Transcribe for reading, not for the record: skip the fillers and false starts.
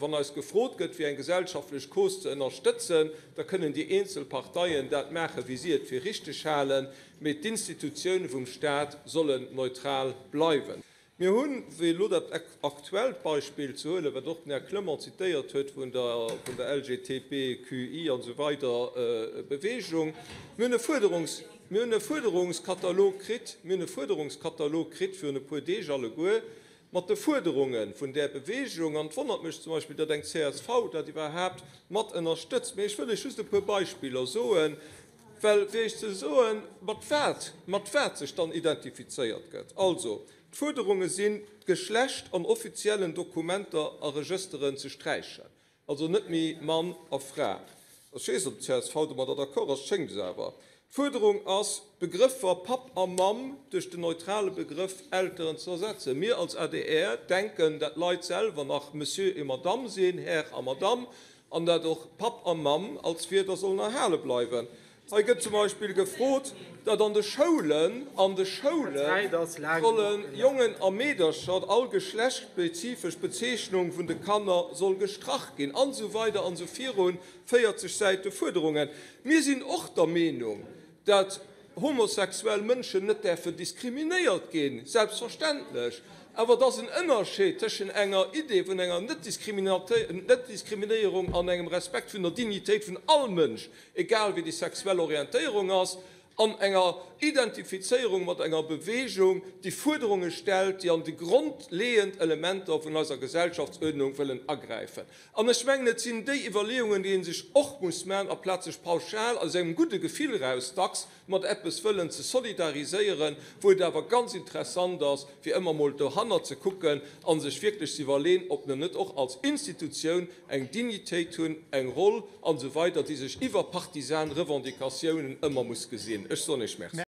Wann eis gefrot gëtt, fir eng gesellschaftlech Cause ze ënnerstëtzen, da kënnen déi eenzel Parteien dat maachen, wéi si et fir richteg halen, mee d'Institutioune vum Staat sollen neutral bleiwen. Mir hunn, fir elo dat aktuellt Beispill ze huelen, wat och den Här Clement zitéiert huet vun der LGTBQI an esou weider Beweegung, mir hunn e Fuerderungs, mir hunn e Fuerderungskatalog kritt, mir hunn e Fuerderungskatalog kritt virun e puer Deeg alleguer, mat de Fuerderunge vun där Bewegung. An et wonnert mech zum Beispill, datt eng csv dat iwwerhaapt mat ënnerstëtzt. Mee ech wëll lech just e puer Beispiller soen, well fir Iech ze soen, mat wat, mat wat sech dann identifizéiert gëtt. Also, d'Fuerderunge sinn, d'Geschlecht an offiziellen Dokumenter a Regësteren ze sträichen. Also net méi Mann a Fra. Ech weess net, ob d'CSV domadder d'accord ass, et schéngt es awer. D'Fuerderung ass, d'Begrëffer Papp a Mamm duerch den neutrale Begrëff Elteren ze ersetzen. Mir als adr denken, dat d'Leit selwer nach Monsieur et Madame sinn, Här a Madame, an dat och Papp a Mamm als Wierder sollen erhale bleiwen. Hei gëtt zum Beispill gefrot, datt an de Schoulen, an de Schoule solle Jongen a Meedercher, all geschlechtsspezifesch Bezeechnung vun de Kanner soll gestrach ginn, an esou weider an esou virun, 40 Säite Fuerderungen. Mir sinn och der Meenung, datt homosexuell Mënschen net däerfen diskriminéiert ginn, selbstverständlech. Awer et ass en Ënnerscheed tëschen enger Idee vun enger Netdiskriminéierung an engem Respekt vun der Dignitéit vun all Mënsch, egal wéi déi sexuell Orientéierung ass, an enger Identifizéierung mat enger Beweegung, déi Fuerderunge stellt, déi an déi grondleeënd Elementer vun eiser Gesellschaftsuerdnung wëllen agräifen. An ech mengen, et sinn déi Iwwerleeungen, déi ee sech och muss maachen, aplaz sech pauschal aus engem gudde Gefill eraus dacks mat eppes wëllen ze solidariséieren, wou et awer ganz interessant ass, fir ëmmer emol dohannert ze kucken a sech wierklech ze iwwerleeën, ob mir net och als Institutioun eng Dignitéit hunn, eng Roll an esou weider, déi sech iwwer partisan Revendicatiounen ëmmer muss gesinn. Ech soen Iech Merci.